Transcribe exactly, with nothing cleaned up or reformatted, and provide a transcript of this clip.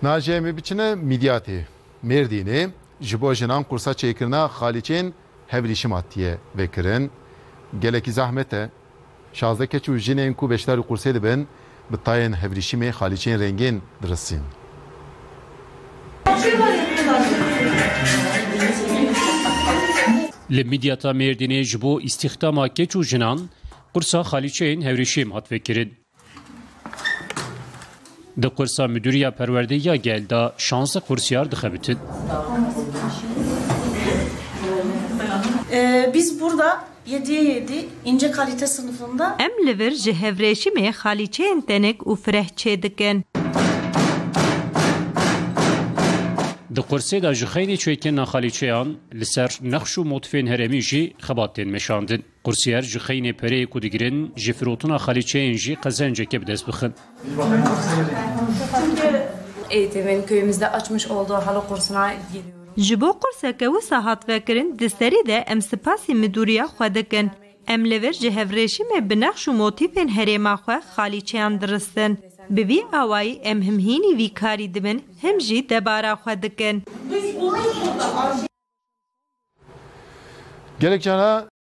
Niha jî em ê biçine Midyatê, Mêrdînê. Ji bo jinan qursa çêkirina xalîçeyên hevrîşim hatiye vekirin. Gelekî zehmet e. Şazdeh keç û jinên ku beşdarî qursê dibin, bi tayên hevrîşimê xalîçeyên rengîn dirisîn. Li Midyata Mêrdînê ji bo îstîxdama keç û jinan qursa xalîçeyên hevrîşim hat vekirin. Di qursa Midûriya Perwerdeyî ya gel de şazdeh qursiyar dixebitin. Ee, biz burada yediye yedi ince kalite sınıfında Em li vir ji hevrêşimê xalîçeyên tenik û fireh çêdikin. Di qursê de ji xeynê çêkirina xalîçeyan li ser nexş û motîfên herêmî jî xebat tên meşandin. Qursiyar ji xeynê pereyê ku digirin, ji firotina xalîçeyên jî qezencekê bi dest bixin. Eğitimin köyümüzde açmış olduğu halı kursuna geliyorum. Ji bo qurseke wisa hat vekirin, di serî de em spasî midûriya xwe dikin. Em li vir ji hevrêşimê bi nexş û motîfên herêma xwe xalîçeyan diristin. Bi vî awayî em him hînî vî karî dibin, him jî debara xwe dikin. Gelek cara